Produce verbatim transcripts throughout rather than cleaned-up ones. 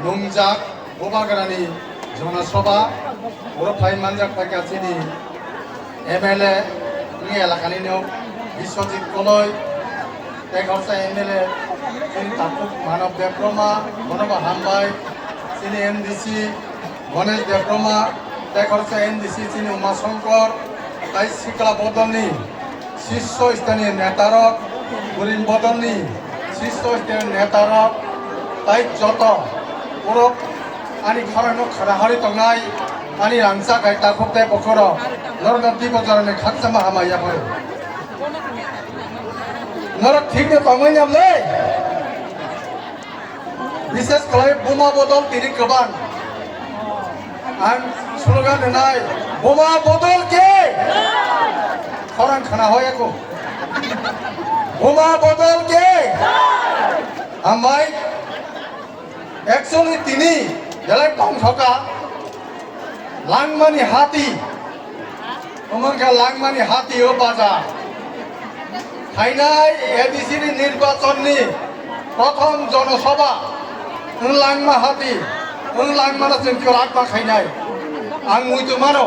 Nungjak Bubagrani Jonosabha, oro phai manjak phaikha chini M L A, wngwi elakani nok Biswajit Koloi, tei khorsa M L A, chini Takhuk Manav Debbarma, bonobo hambai, chini M D C, Ganesh Debbarma, tei khorsa M D C chini Uma Shankar, tei sikla bodolni sisho sthani netarok, buring bodolni sisho sthani netarok, tei joto borok ani khorangno khara harwi tongnai, ani rangchak hai takhuk tei bokhorok, norokno twibo jorani khakchangma hambai yaphai. Norok thikno tongwi nang le? Bishes khlai buma bodol tini kwbang. Ang slogan rwnai, "Buma bodol ke?" Khorang khna hoyako. "Buma bodol ke?" Hambai, actually tini belai tongthoka langmani hati. Omo wngkha langmani hati o baja. Phainai A D C ni nirbachon ni prothom jonosabha wng langma hati, wng langmano chwng kwrak ma khainai. Ang muitu mano,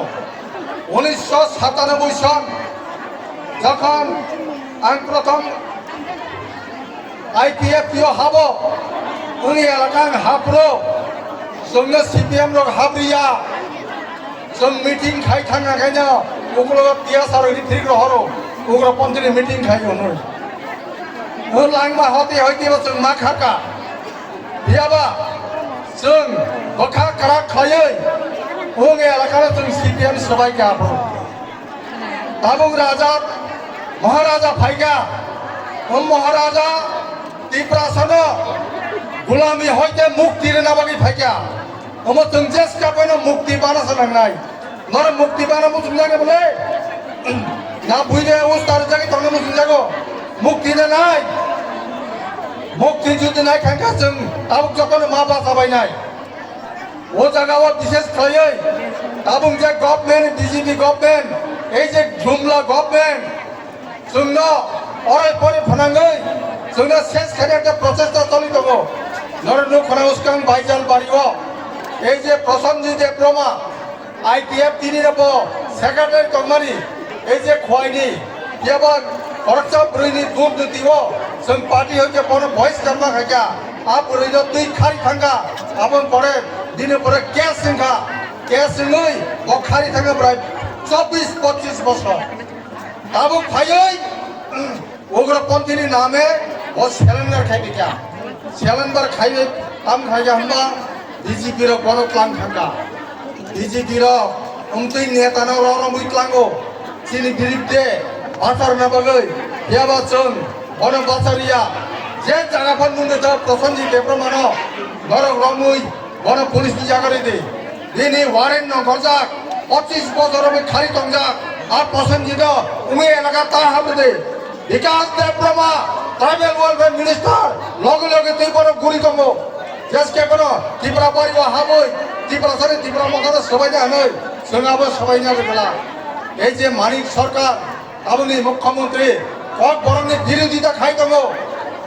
unisho satanoboi son jokhon ang prothom I P F T o habo, wngya lakang hapro, chwngno C P M rok habriya, chwng meeting khai thangna khaino, uklogo tiyasa rok ni thik rohoro, ukro ponchini meeting khai hwnwi. O langma hoti hoti bo chwng ma khaka. Phiyaba chwng bwkha kwrak khaiwi, wngya lakano chwng C P M swbai kha hapro. Tabuk raja, Maharaja phaikha. O Maharaja Tiprasano gulami hoite mukti rwna bagwi phaikha. Omo chwng jeska boino mukti bana sa nangnai. Norok mukti bana muchungjak bole? Na buine ustar jagwi tongna muchungjago? Mukti na nai? Mukti jodi nai khankha chwng tabuk jotono ma bacha bainai. O jaga o bishes khlaiwi tabuk je government, B J P government, ei je jumla government, chwngno orai pori phanangwi chwngno ses khaina ekta prochesta choli tongo. Norok nuk khna uskang Baijal bari o ei je Prosenjit Debbarma, I P F T ni bo secretary tongmani, ei je Khwaini, eba khoroksa bwrwini durniti o chwng party hoite bono voice kanma khaikha, a bwrwino twi khari thangkha, aboni pore bini pore case wngkha, case wngwi bo khari thangkha bwrai chobbish pochish bosor. Tabuk phaiwi, Ugroponthini name bo surrender khai bikha. Surrender khai tam khai hwnba B J P rok bono tlang thangkha. B J P rok wngtwi neta no roromwi tlango. Chini biribde bacharna bagwi phiyaba chwng bono bachariya. Je jaga phan nungde jao Prosenjit Debbarmano norok romwi bono police ni jaga ridi. Bini warrant no gorjak, pochish bosor romwi khari tongjak. A Prosenjit no wngwi elaka ta habwdi. Bikash Debbarma, Tribal Welfare Minister, loge loge twi bono guri tongo. Jeske bono Tripura bari o habwi, Tripura sari Tripura mokano sobaina hanwi, chwng abo sobaina rwgwla. Ei je Manik Sarkar, aboni Mukhyamantri, kok borokni birodita khai tongo,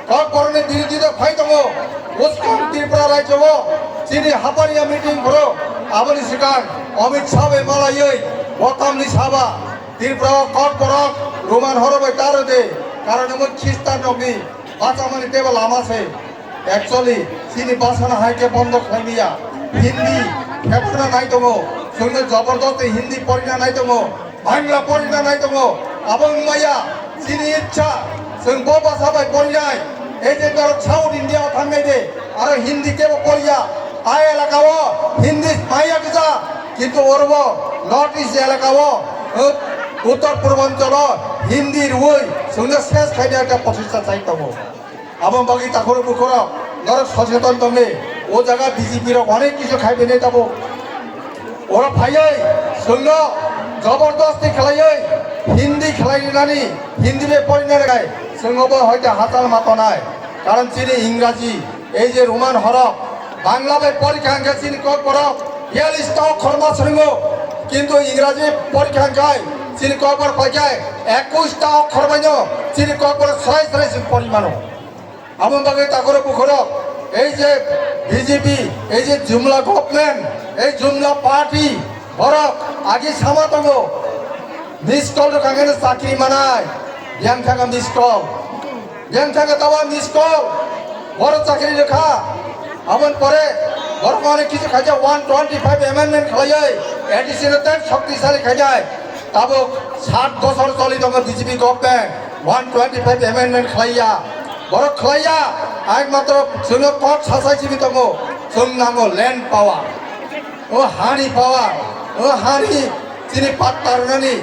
kok borokni birodita khai tongo. Uskang Tripura rajyo o, chini hapariya meeting phuru, aboni swkang Amit Shah bai malaiwi, botamni saba, Tripura o kok borok Roman horo bai ta rwdi, karon omo Khristan rokni bachamani teibo lama se. Actually, chini bachana hai khe bondo khlai maya. Hindi khebna nai tongo, chwngno jobordosti Hindi porina nai tongo, Bangla porina nai tongo. Abo wng maya, chini ichha, chwng bo basa bai porinai. Ei je norok South India o thangnai de, aro Hindi kebo poriya. A elaka o Hindi maya kisa, kintu orobo North East elaka o, eh, Uttor Purbanchal o Hindi rwui chwngno ses khaina ekta prochesta chai tongo. Abo bagwi takhoro bukhoro norok socheton tongni, o jaga B J P rok onek kisu khai bini tabuk. Oro phaiwi chwngno jobordosti khlaiwi Hindi khlai rinani, Hindi bai porina rwkha, chwng obo hoite hachal ma tonai. Karon chini Ingraji, ei je Roman horok, Bangla bai porikha hwnkhe chini kokborok biyallis ta okhor ma swrwngo, kintu Ingraji porikha hwnkhe chini kokborok paikha ekush ta okhor baino chini kokborok srai srai se pori mano. Abo bagwi takhorok bukhorok, ei je B J P, ei je jumla government, ei jumla party, borok agi sama tongo. Miss call rwkha khe chakri manai, yang thangkha miss call, yang thangkha tawa miss call, borok chakri rwkha. Aboni pore borok onek kisu khaijak, one twenty five amendment khlaiwi A D C no tei shoktisali khaijak. Tabuk sat bosor choli tongo B J P government, one twenty five amendment khlaiya. Borok khlaiya, ekmatro chwngno kok sasai simi tongo, chwng nango land power. O hani power, o hani chini patta rwnani,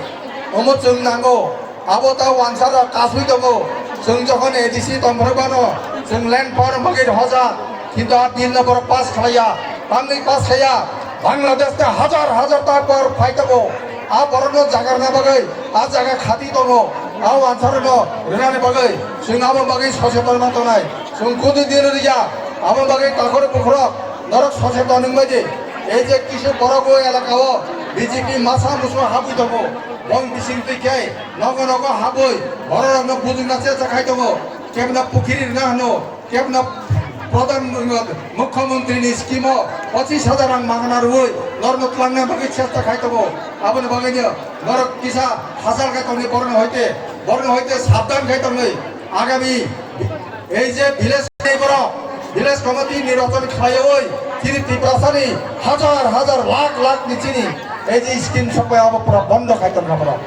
omo chwng nango. Abo ta wansarok kasui tongo. Chwng jokhon A D C tongphuru bano, chwng land power bagwi hoja. Kintu a bill no borok pass khlaiya. Tamni pass khaiya. Bangladesh te hajar hajar ta borok phai tongo. A borokno jagarna bagwi, a jaga khati tongo. A wansarokno rwnani bagwi chwng abo bagwi soseton ma tongnai. Chwng kudu dino riya. Abo bagwi takhor bukhorok norok soseton wngbai di. Ei je kisu borok o elaka o B J P masa musu habwi tongo. Bong bising twi khe nogo nogo habwi bororokno bujukna chesta khai tongo. Kebna pukhiri rwna hwno, kebna pradhan, mukhyamantri ni scheme o pochis hajar rang magana rwui norokno twlangna bagwi chesta khai tongo. Aboni bagwino norok kisa hachal khai tongni borokno hoite, borokno hoite sabdan khai tongni. Agami ei je village ni borok, village committee nirbachon khlaiwi chini Tiprasani hajar hajar lakh lakh ni chini ei je scheme sokbai abo pura bondo khai tongkha borok.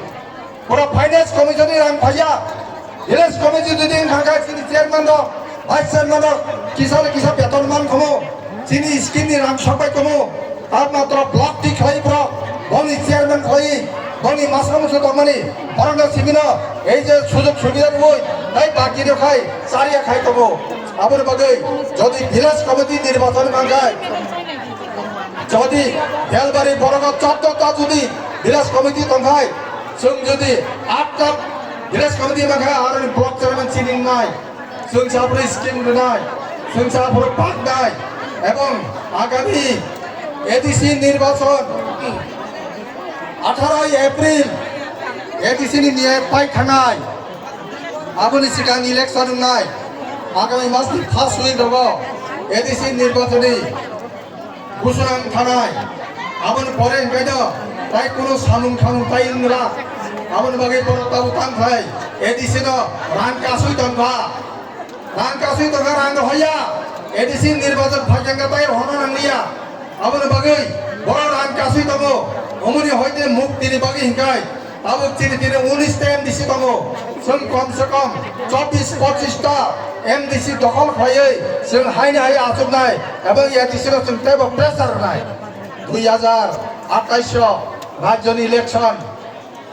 Pura finance committee ni rang phaiya. Village committee jodi wngkha khe chini chairman rok, vice chairman rok kisa le kisa beton man khomo, chini scheme ni rang sokbai khomo, tar matro block ti khlai borok, boni chairman khlai, boni masa musu tongmani, borokno sibino ei je sujog subida rwui, tai baki rok khai, chariya khai tongo. Aboni bagwi jodi village committee nirbachon mankhai, jodi Belbari borogo chotto ta jodi village committee tongkhai, chwng jodi atta village committee mankhai, aroni block chairman chini wngnai, chwng saphuru scheme rwnai, chwng saphuru baknai, ebong agami A D C nirbachon atharo April A D C ni miyai pai thangnai, aboni sikang election wngnai, agami mas ni first week rogo A D C nirbachoni Gusurang thanai, aboni pore hwnkhe no tai kunu samung thamung tai wngra. Aboni bagwi borok tabuk tang khai A D C no rang kasui tongkha. Rang kasui tongkha, rang hoya. A D C nirbachon phaikhe tai hono nangliya. Aboni bagwi borok rang kasui tongo. Omoni hoite muktini bagwi hwnkhe Tabuk chini tini unis ta M D C tongo. Chwng kom se kom chobbish pochish ta M D C dokhol khlaiwi chwng haini hai achuknai ebong A D C no chwng teibo pressure rwnai. Dui hajar atais o rajyoni election,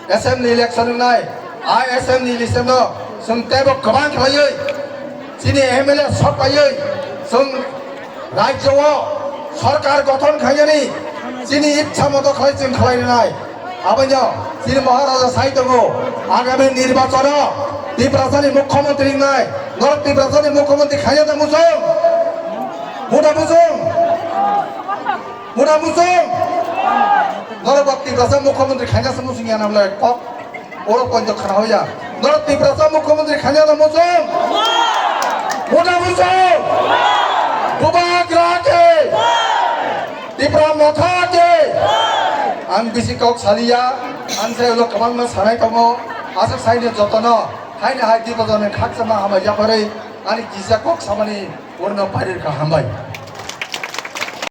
assembly election wngnai. A assembly election no chwng teibo kwbang khlaiwi chini M L A sok paiwi chwng rajyo o sorkar gothon khainani chini ichha moto khlai chwng khlai rwnai. Abono chini Maharaja sai tongo, agami nirbachon o Tiprasani mukhyamantri wngnai. Norok Tiprasani mukhyamantri khaina da muchung? Muda muchung? Muda muchung? Norok ba Tiprasa mukhyamantri khaina se muchung ya na bwle kok? Oro poito khana hoya. Norok Tiprasa mukhyamantri khaina da muchung? Muda muchung? Bubagra ke? Tipra Motha ke? Ang bisi kok saliya, ang sai ulo kwbangma sanai tongo. Aswk saini jotono haini hai Tiprasani khakchangma hambai yapharwi ani kisa kok samani urno parir ka hambai.